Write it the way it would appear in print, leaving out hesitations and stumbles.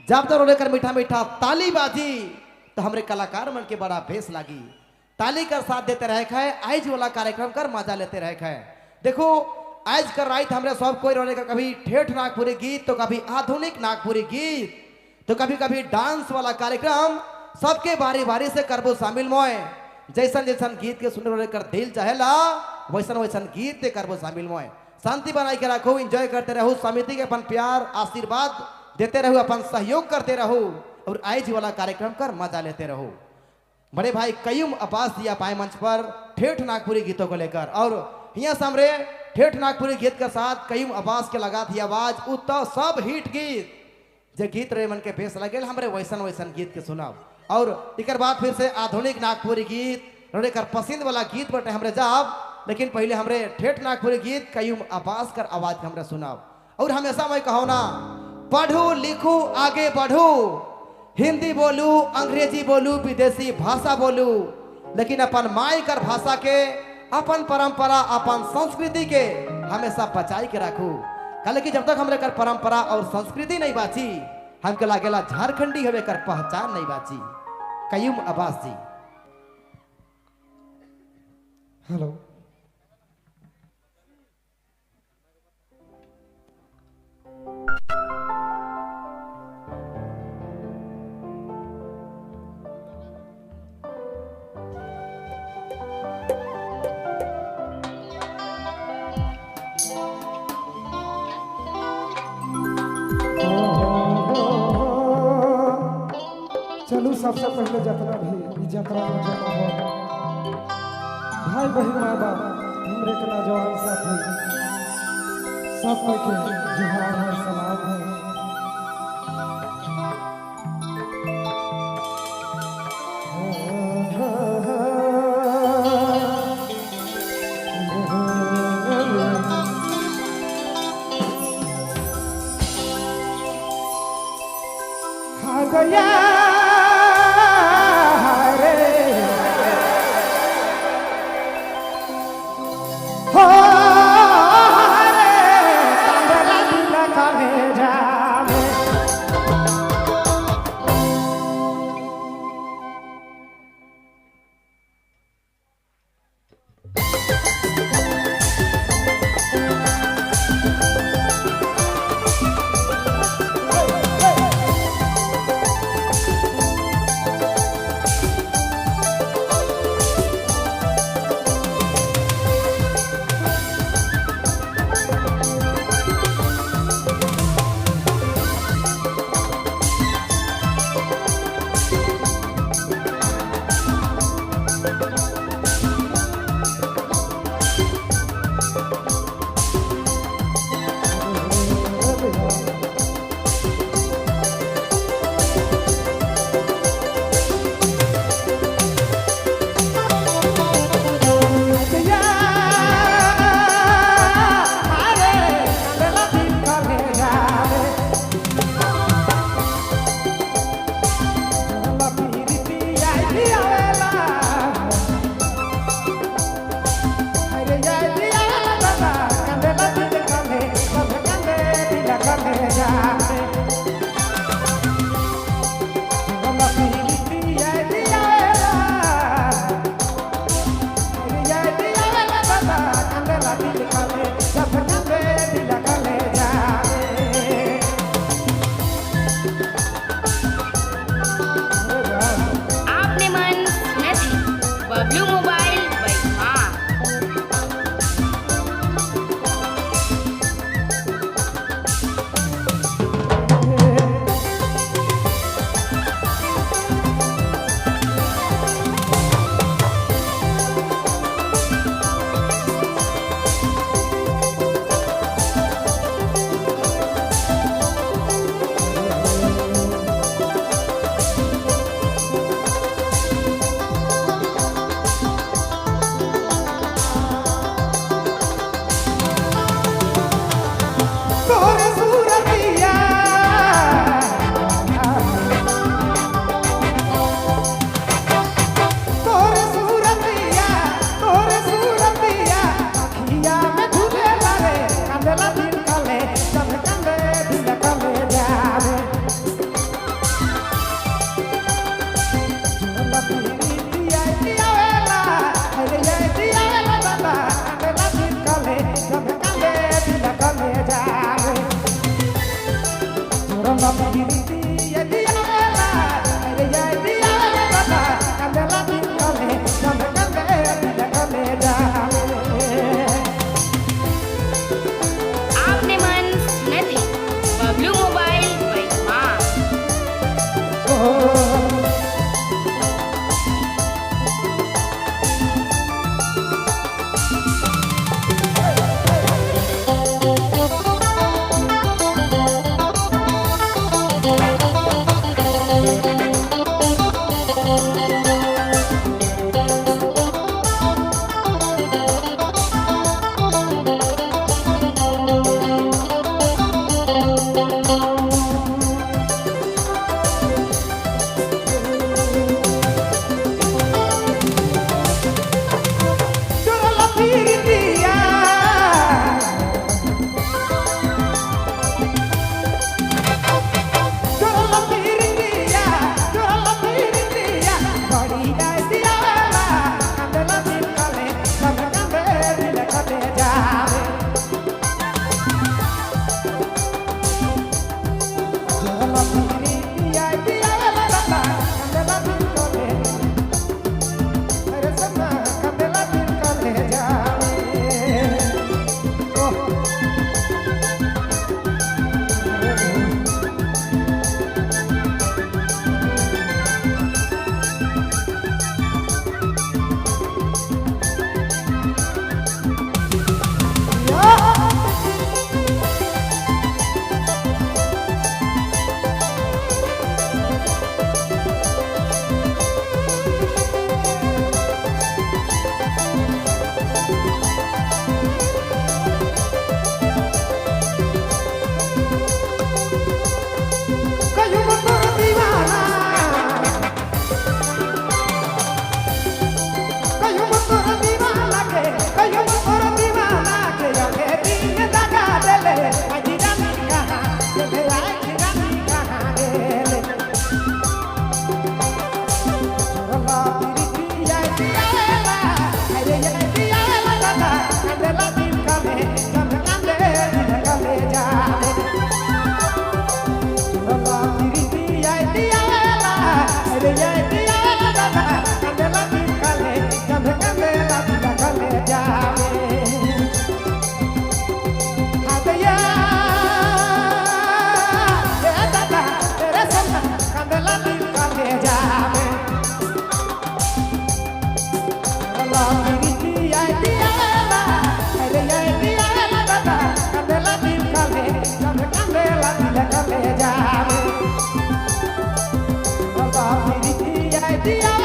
जब तक लेकर मीठा मीठा ताली बाजी तो हमरे कलाकार मन के बड़ा बेस लागी। ताली कर साथ देते रहे है, आज वाला कार्यक्रम कर मजा लेते रहे है। देखो आज कर रात हमरे सब कोई रोने का कभी ठेठ नागपुरी गीत तो कभी आधुनिक नागपुरी गीत तो कभी कभी डांस वाला कार्यक्रम सबके बारी बारी से करबो शामिल मोय। जैसन जैसन गीत के सुनने कर दिल चाहेला वैसन वैसन गीत के करबो शामिल मोय। शांति बनाई के रखो, एंजॉय करते रहो, समिति के अपन प्यार आशीर्वाद देते रहो, अपन सहयोग करते रहो और आज वाला कार्यक्रम कर मजा लेते रहो। बड़े भाई कयूम अब्बास जी आप आए मंच पर ठेठ नागपुरी गीतों को लेकर और यहाँ सामने ठेठ नागपुरी गीत के साथ कयूम अब्बास के लगा थी आवाज उत्तर सब हिट गीत जे गीत रहे मन के बेस लगे हमरे वैसन वैसन गीत के सुनाओ। और एक बाद फिर से आधुनिक नागपुरी गीत रोने कर पसंद वाला गीत बटे हमरे जाब, लेकिन पहले हमरे ठेठ नागपुरी गीत कयूम अब्बास कर आवाज हमरे सुनाओ। और हमेशा मैं कहो ना, पढ़ू लिखू आगे बढ़ू, हिंदी बोलू अंग्रेजी बोलू विदेशी भाषा बोलू, लेकिन अपन माई कर भाषा के अपन परंपरा अपन संस्कृति के हमेशा बचाई के रखू। कल कि जब तक हमरे कर परंपरा और संस्कृति नहीं बाची हमके लागेला झारखंडी हवे कर पहचान नहीं बाची। कयूम अब्बास जी। हेलो, चलू सबसे पहले जतना भी जतरा में जमा हो भाई बहन माँ बाप हमरे के नौजवान साथी सब कोई के जोहार है, सलाम है। हा गया आपने मन सुनत है बबलू मोबाइल महिमा। दिया।